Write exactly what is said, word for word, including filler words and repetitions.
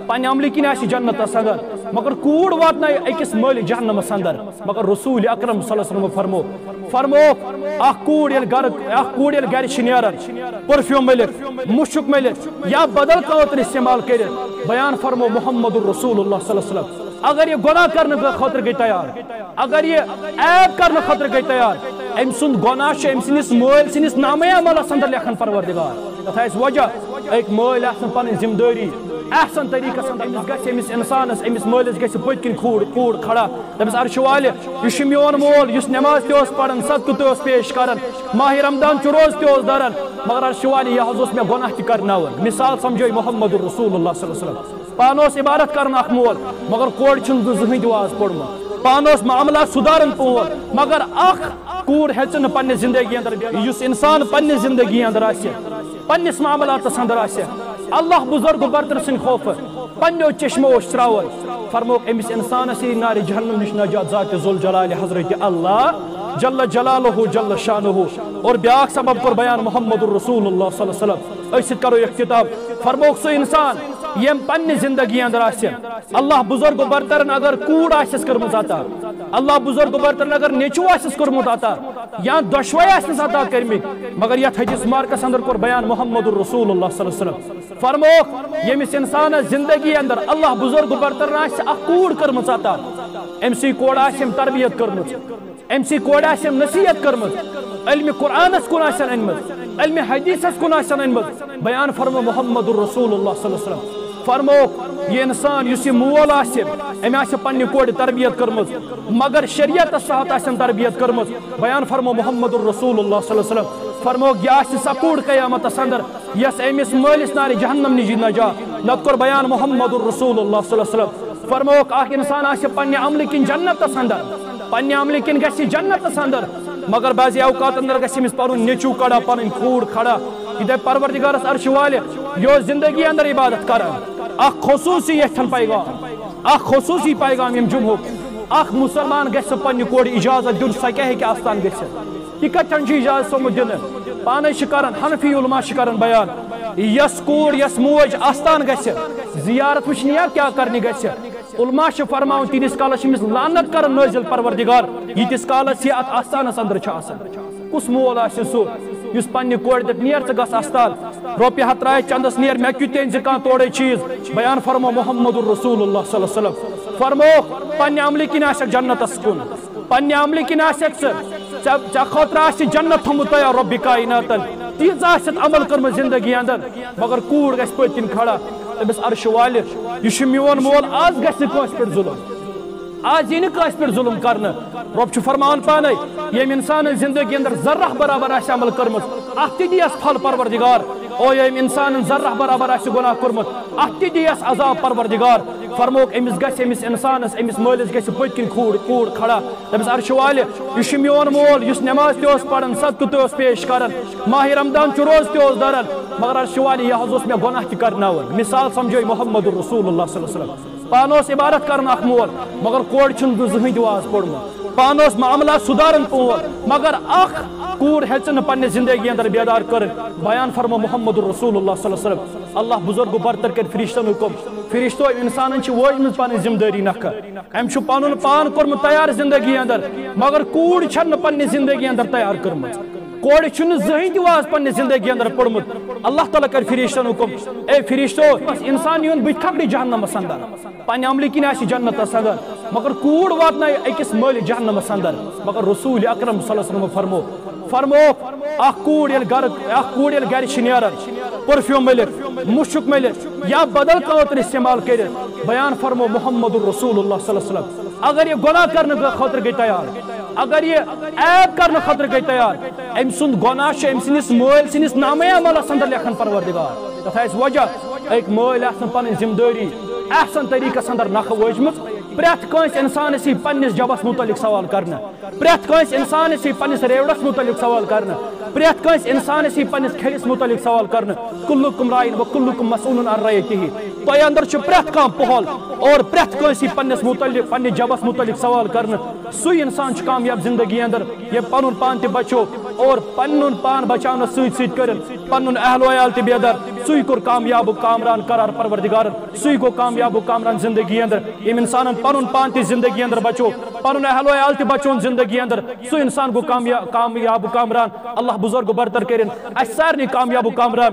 پننہِ عملہِ کِنۍ آسہِ جنتس اندر، مگر کوٗر واتنایہِ أکِس مٲلہِ جہنمس اندر۔ مگر رسول اکرم صلی اللہ علیہ وسلم فرمو، فرمووُکھ، اکھ کوٗر ییٚلہِ گرٕ، اکھ کوٗر ییٚلہِ گرِ چھِ نیران، پرفیوم مٔلِتھ، مُشُک مٔلِتھ یا بدل کانٛہہ عطر استعمال کٔرِتھ، بیان فرمو محمد رسول اللہ صلی اللہ علیہ وسلم، اگر یہِ گۄناہ کرنہٕ خٲطرٕ گٔے تیار، اگر یہِ عیب کرنہٕ خٲطرٕ گٔے تیار، أمۍ سُنٛد گۄناہ چھُ أمۍ سٕنٛدِس مٲلۍ سٕنٛدِس نامے عملس اندر لیکھان پروردگار۔ تتھ آسہِ وجہ، أکۍ مٲلۍ آسن پنٕنۍ ذمہٕ دٲری احسن طریقس اندر، أمِس گژھِ، أمِس انسانس، أمِس مٲلِس گژھِ پٔتۍ کِنۍ کوٗر، کوٗر کھڑا، دپس، عرشہِ والہِ، یہِ چھُ میون مول، یُس نماز تہِ اوس پران، صدقہٕ تہِ اوس پیش کران، ماہِ رمضان چہِ روزٕ تہِ اوس دران، مگر عرشہِ والہِ، یہِ حظ اوس مےٚ گۄناہ تہِ کرناوان۔ مثال سمجھٲے محمد رسول اللہ صلی اللہ علیہ وسلم۔ پانہٕ اوس عبادت کران اکھ مول، مگر کورِ چھُنہٕ زٕ-، زٕہٕنۍ تہِ واز پورمُت۔ پانہٕ اوس معاملات سُدھاران پول، مگر اکھ کوٗر ہیٚژٕن نہٕ پننہِ زندگی اندر۔ یُس انسان پننہِ زندگی اندر آسہِ، پننِس معاملاتس اندر آسہِ، اللہ بزرگ و برتر سٕنٛدِ خوفہٕ، پننیو چشمو اوس تراوان، فرمووُکھ، أمِس انسانس یی نارِ جہنم نِش نجات ذات ذوالجلال حضرت اللہ جل جلالہ جل شانہ۔ اور بیاکھ سبب کوٚر بیان محمد رسول اللہ صلی اللہ علیہ وسلم۔ أتھۍ سۭتۍ کرو اختتام۔ فرمووُکھ، سُہ انسان یم پننہِ زندگی اندر آسہِ، اللہ بزرگ و برترن اگر کوٗر آسٮ۪س کٔرمٕژ عطا، اللہ بزرگ و برترن اگر نیٚچو آسٮ۪س کوٚرمُت عطا، یا دۄشوے آسنس عطا کٔرمٕتۍ، مگر یتھ حدیث مبارکس اندر کوٚر بیان محمد رسول اللہ صلی اللہ علیہ وسلم۔ فرمووُکھ، ییٚمِس انسانس زندگی اندر اللہ بزرگ و برترن آسہِ اکھ کوٗر کٔرمٕژ عطا، أمۍ سٕے کورِ آسہِ أمۍ تربیت کٔرمٕژ، أمۍ سٕے کورِ آسہِ أمۍ نصیحت کٔرمٕژ، علمِ قرآنس کُن آسن أنمٕژ، علمِ حدیثس کُن آسن أنمٕژ، بیان فرمو محمد رسول اللہ صلی اللہ علیہ وسلم۔ فرمووُکھ، یہِ انسان یُس یہِ مول آسہِ، أمۍ آسہِ پننہِ کورِ تربیت کٔرمٕژ، مگر شریعتس تحت آسن تربیت کٔرمٕژ، بیان فرمو محمد رسول اللہ صلی اللہ علیہ وسلم۔ فرمووُکھ، یہِ آسہِ سۄ کوٗر قیامتس اندر، یس أمِس مٲلِس نارِ جہنم نِش نجات۔ نتہٕ کوٚر بیان محمد رسول اللہ صلی اللہ علیہ وسلم۔ فرمووُکھ، اکھ انسان آسہِ پننہِ عملہِ کِنۍ جنتس اندر، پننہِ عملہِ کِنۍ گژھِ جنتس اندر، مگر بعضی اوقات اندر گژھِ أمِس پنُن نیٚچو کڑا، پنٕنۍ کوٗر کھڑا۔ یہِ دپہِ پروردگارس، عرشہِ والہِ، یہِ اوس زندگی اندر عبادت کران۔ اکھ خصوصی یتھن پیغام، اکھ خصوصی پیغام ییٚمہِ جمعہُک۔ اکھ مسلمان گژھِ پننہِ کورِ اجازت دیُن، سۄ کیٛاہ ہیٚکہِ آستان گٔژھِتھ؟ یہِ کتٮ۪ن چھُ اجازت آمُت دِنہٕ؟ پانے چھِ کران، حنفی علماء چھِ کران بیان، یۄس کوٗر، یۄس موج آستان گژھِ، زیارت وٕچھنہِ یا کیٛاہ کرنہِ گژھِ، علماء چھِ فرماوان، تیٖتِس کالس چھِ أمِس لعنت کران نٲزِل پروردگار، ییٖتِس کالس یہِ اتھ آستانس اندر چھُ آسان۔ کُس مول آسہِ سُہ، یُس پننہِ کورِ دپہِ، نیر ژٕ گژھ آستان، رۄپیہِ ہتھ ترٛایہِ چندس، نیر، مےٚ کیُتھ تہِ أنۍ زِ کانٛہہ تورے چیٖز؟ بیان فرمو محمد رسول اللہ صلی اللہ علیہ وسلم۔ فرمووُکھ، پننہِ عملہِ کِنۍ آسکھ جنتس کُن، پننہِ عملہِ کِنۍ آسکھ ژٕ، ژےٚ، ژےٚ خٲطرٕ آسہِ جنت تھوٚمُت تیار رۄبِ کائناتن۔ تیٖژ آسٮ۪تھ عمل کٔرمٕژ زندگی اندر، مگر کوٗر گژھِ پٔتۍ کِنۍ کھڑا۔ دٔپِس، عرشہِ والہِ، یہِ چھُ میون مول، از گژھِ نہٕ کٲنٛسہِ پٮ۪ٹھ ظلم، از یی نہٕ کٲنٛسہِ پٮ۪ٹھ ظلم کرنہٕ۔ رۄب چھُ فرماوان پانے، ییٚمۍ انسانن زندگی اندر ذرہ برابر آسہِ عمل کٔرمٕژ، اتھ تہِ دِیس پھل پروردگار۔ او ییٚمۍ انسانن ذرہ برابر آسہِ گۄناہ کوٚرمُت، اتھ تہِ دِیس عذاب پروردگار۔ فرمووُکھ، أمِس گژھِ، أمِس انسانس، أمِس مٲلِس گژھِ پٔتۍ کِنۍ کوٗر، کوٗر کھڑا۔ دٔپِس، عرشہِ والہِ، یہِ چھُ میون مول، یُس نماز تہِ اوس پران، صدقہٕ تہِ اوس پیش کران، ماہِ رمضان چہِ روزٕ تہِ اوس دران، مگر عرشہِ والہِ، یہِ حظ اوس مےٚ گۄناہ تہِ کرناوان۔ مثال سمجھٲے محمد رسول اللہ صلی اللہ علیہ وسلم۔ پانہٕ اوس عبادت کران اکھ مول، مگر کورِ چھُنہٕ زٕہٕنۍ تہِ واز پوٚرمُت۔ پانہٕ اوس معاملات سُدھاران پول، مگر اکھ کوٗر ہیٚژٕن نہٕ پننہِ زندگی اندر بیدار کٔرٕنۍ۔ بیان فرمو محمد رسول اللہ صلی اللہ علیہ وسلم۔ اللہ بزرگ و برتر کرِ فرشتن حکم۔ فرشتو، انسانن چھِ وٲجمٕژ پنٕنۍ ذمہٕ دٲری نکھٕ۔ أمۍ چھُ پنُن پان کوٚرمُت تیار زندگی اندر، مگر کوٗر چھَنہٕ پننہِ زندگی اندر تیار کٔرمٕژ۔ کورِ چھُنہٕ زٕہٕنۍ تہِ واز پننہِ زندگی اندر پوٚرمُت۔ اللہ تعالیٰ کرِ فرشتن حکم، اے فرشتو، بس انسان یِہُنٛد بٕتھِ کھکھرِ جہنمس اندر۔ پننہِ عملہِ کِنۍ آسہِ جنتس اندر، مگر کوٗر واتنایہِ أکِس مٲلہِ جہنمس اندر۔ مگر رسول اکرم صلی اللہ علیہ وسلم فرمو، فرمو، اکھ کوٗر ییٚلہِ گرٕ، اکھ کوٗر ییٚلہِ گرِ چھِ نیران، پرفیوم مٔلِتھ، مُشُک مٔلِتھ یا بدل کانٛہہ عطر استعمال کٔرِتھ، بیان فرمو محمد رسول اللہ صلی اللہ علیہ وسلم، اگر یہِ گۄناہ کرنہٕ خٲطرٕ گٔے تیار، اگر یہِ عیب کرنہٕ خٲطرٕ گٔے تیار، أمۍ سُنٛد گۄناہ چھُ أمۍ سٕنٛدِس مٲلۍ سٕنٛدِس نامے عملس اندر لیکھان پروردگار۔ تتھ آسہِ وجہ، أکۍ مٲلۍ آسن پنٕنۍ ذمہٕ دٲری احسن طریقس اندر نکھٕ وٲجمٕژ۔ پرٛٮ۪تھ کٲنٛسہِ انسانس یی پننِس جبس متعلق سوال کرنہٕ، پرٛٮ۪تھ کٲنٛسہِ انسانس یی پننِس ریوڑس متعلق سوال کرنہٕ، پرٛٮ۪تھ کٲنٛسہِ انسانس یی پننِس کھیٚلِس متعلق سوال کرنہٕ۔ کلکم راعٍ و کلکم مسئول عن رعیتہ۔ تۄہہِ اندر چھُ پرٛٮ۪تھ کانٛہہ پۄہل، اور پرٛٮ۪تھ کٲنٛسہِ پننِس متعلق، پننہِ جبس متعلق سوال کرنہٕ، سُے انسان چھُ کامیاب زندگی اندر، ییٚمۍ پنُن پان تہِ بچو اور پنُن پان بچاونس سۭتۍ سۭتۍ کٔرِن پنُن اہل و عیال تہِ بیدار۔ سُے کوٚر کامیاب و کامران قرار پروردگارن، سُے گوٚو کامیاب و کامران زندگی اندر۔ ییٚمۍ انسانن پنُن پان تہِ زندگی اندر بچو، پنُن اہل و عیال تہِ بچون زندگی اندر، سُہ انسان گوٚو کامیا-، کامیاب و کامران۔ اللہ بزرگ و برتر کٔرِن اسہِ سارنٕے کامیاب و کامران۔